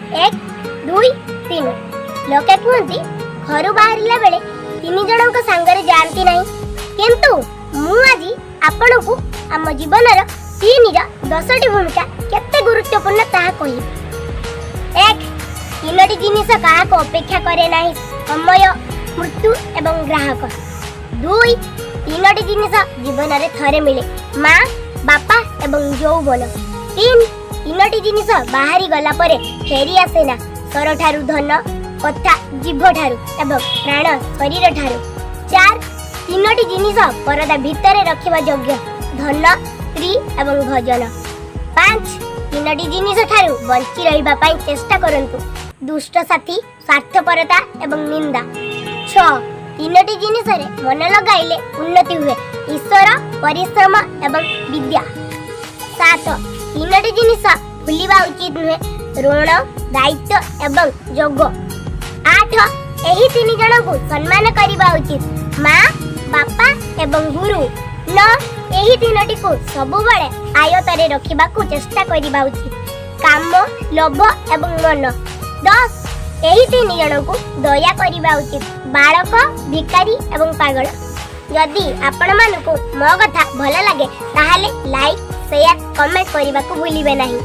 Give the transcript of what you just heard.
ଏକ, ଦୁଇ, ତିନି। ଲୋକେ କୁହନ୍ତି, ଘରୁ ବାହାରିଲା ବେଳେ ତିନି ଜଣଙ୍କ ସାଙ୍ଗରେ ଯାଆନ୍ତି ନାହିଁ। କିନ୍ତୁ ମୁଁ ଆଜି ଆପଣଙ୍କୁ ଆମ ଜୀବନର ତିନିର 10ଟି ଭୂମିକା କେତେ ଗୁରୁତ୍ୱପୂର୍ଣ୍ଣ ତାହା କହିବି। ଏକ, ତିନୋଟି ଜିନିଷ କାହାକୁ ଅପେକ୍ଷା କରେ ନାହିଁ: ସମୟ, ମୃତ୍ୟୁ ଏବଂ ଗ୍ରାହକ। ଦୁଇ, ତିନୋଟି ଜିନିଷ ଜୀବନରେ ଥରେ ମିଳେ: ମା, ବାପା ଏବଂ ଯୌବନ। ତିନି, ତିନୋଟି ଜିନିଷ ବାହାରି ଗଲା ପରେ ଫେରି ଆସେ ନା: ସ୍ୱରଠାରୁ ଧନ, କଥା ଜିଭ ଠାରୁ ଏବଂ ପ୍ରାଣ ଶରୀର ଠାରୁ। ଚାରି, ତିନୋଟି ଜିନିଷ ପରଦା ଭିତରେ ରଖିବା ଯୋଗ୍ୟ: ଧନ, ସ୍ତ୍ରୀ ଏବଂ ଭଜନ। ପାଞ୍ଚ, ତିନୋଟି ଜିନିଷ ଠାରୁ ବଞ୍ଚି ରହିବା ପାଇଁ ଚେଷ୍ଟା କରନ୍ତୁ: ଦୁଷ୍ଟ ସାଥୀ, ସ୍ୱାର୍ଥପରତା ଏବଂ ନିନ୍ଦା। ଛଅ, ତିନୋଟି ଜିନିଷରେ ମନ ଲଗାଇଲେ ଉନ୍ନତି ହୁଏ: ଈଶ୍ୱର, ପରିଶ୍ରମ ଏବଂ ବିଦ୍ୟା। ସାତ, ତିନୋଟି ଜିନିଷ ଭୁଲିବା ଉଚିତ ନୁହେଁ: ଋଣ, ଦାୟିତ୍ୱ ଏବଂ ଯୋଗ। ଆଠ, ଏହି ତିନି ଜଣଙ୍କୁ ସମ୍ମାନ କରିବା ଉଚିତ: ମା, ବାପା ଏବଂ ଗୁରୁ। ନଅ, ଏହି ତିନୋଟିକୁ ସବୁବେଳେ ଆୟତରେ ରଖିବାକୁ ଚେଷ୍ଟା କରିବା ଉଚିତ: କାମ, ଲୋଭ ଏବଂ ମନ। 10, ଏହି ତିନି ଜଣଙ୍କୁ ଦୟା କରିବା ଉଚିତ: ବାଳକ, ଭିକାରୀ ଏବଂ ପାଗଳ। ଯଦି ଆପଣମାନଙ୍କୁ ମୋ କଥା ଭଲ ଲାଗେ, ତାହେଲେ ଲାଇକ୍, ସେୟାର, କମେଣ୍ଟ କରିବାକୁ ଭୁଲିବେ ନାହିଁ।